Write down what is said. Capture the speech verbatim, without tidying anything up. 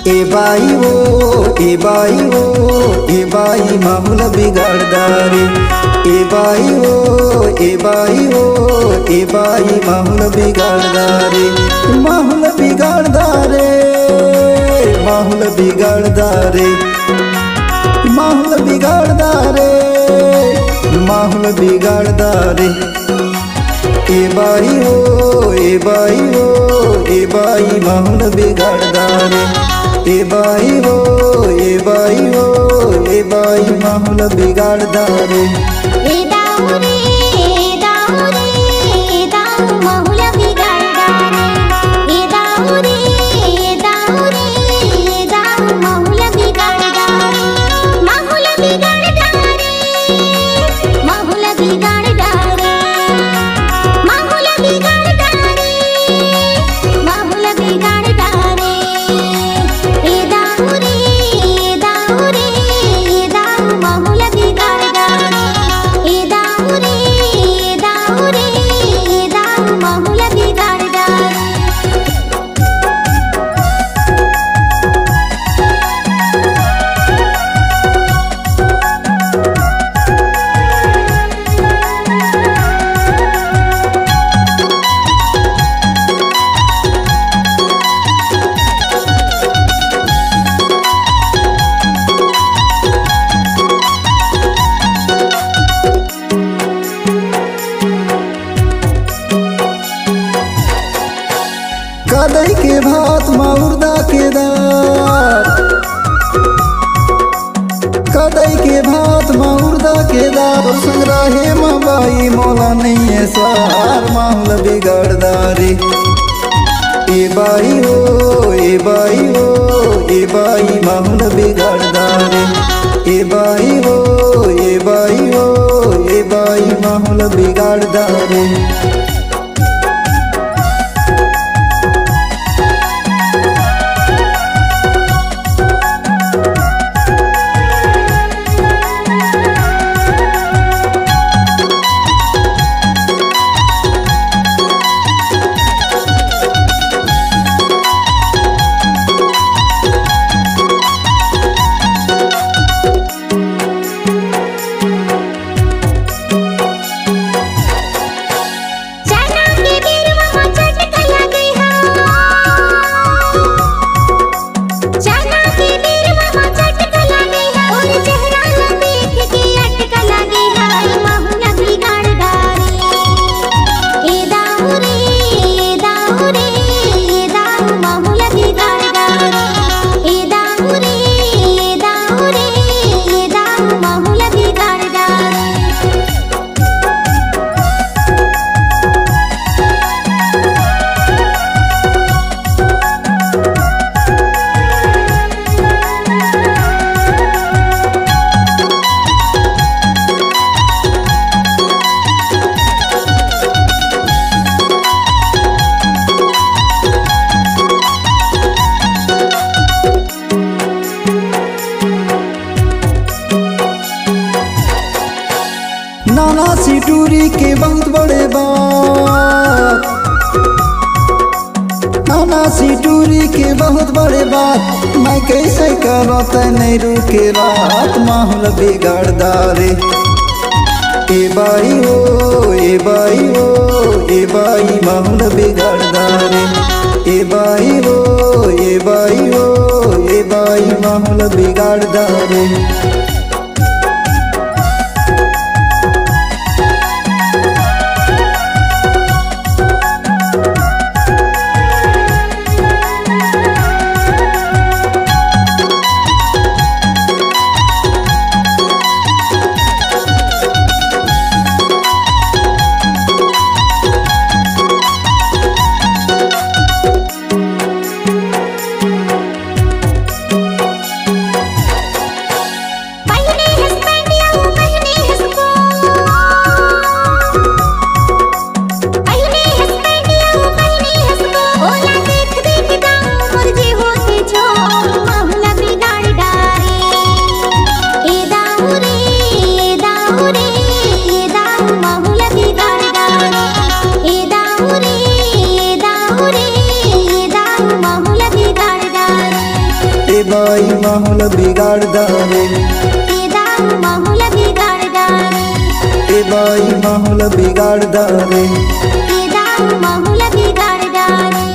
ए बाई ओ, ए बाई ओ, ए बाई माहौल बिगाड़ डारे। ए बाई ओ, ए बाई ओ, ए बाई माहौल बिगाड़ डारे। माहौल बिगाड़ डारे, माहौल बिगाड़ डारे, माहौल बिगाड़ डारे, माहौल बिगाड़ डारे। ए बाई ओ, ए बाई ओ, ए बाई माहौल बिगाड़ डारे। ए बाई ओ, ए बाई ओ, ए बाई माहौल बिगाड़ डारे। ए दाऊ रे, ए दाऊ रे, ए दाऊ माहौल बिगाड़ डारे। ए दाऊ रे, ए दाऊ रे, ए दाऊ माहौल बिगाड़ डारे। माहौल बिगाड़ डारे। माहौल बिगाड़ डारे, माहौल बिगाड़ डारे, माहौल बिगाड़ डारे। ए दाऊ रे, ए दाऊ रे, ए दाऊ माहौल बिगाड़ डारे। ए दाऊ रे, ए दाऊ रे, ए दाऊ माहौल बिगाड़ डारे। कदई के भात म उरदा के दार, कदई के भात म उरदा के दार, तोर संग रहे म बाई मोला नइये सार, माहौल बिगाड़ डारे। ए बाई ओ, ए बाई ओ, ए बाई माहौल बिगाड़ डारे। ए बाई ओ, ए बाई ओ, ए बाई माहौल बिगाड़ डारे। चना के बीरवा म चटक लगे हा। चना के बीरवा म चटक लगे हा। तोर चेहरा ला देख के अटक लगे हा। माहौल बिगाड़ डारे। ए दाऊ रे, ए दाऊ रे, ए दाऊ माहौल बिगाड़ डारे। ए दाऊ रे, ए दाऊ रे, ए दाऊ माहौल बिगाड़ डारे। नाना सी टूरी के बहुत बड़े बात, नाना सी टूरी के बहुत बड़े बात, मैं कैसे करो तै नहीं रुके रात, माहौल बिगाड़ डारे। ए बाई ओ, ए बाई ओ, ए बाई माहौल बिगाड़ डारे। ए बाई ओ, ए बाई ओ, ए बाई माहौल बिगाड़ डारे। माहौल बिगाड़ डारे। ए दाऊ माहौल बिगाड़ डारे। ए बाई माहौल बिगाड़ डारे। ए दाऊ माहौल बिगाड़ डारे।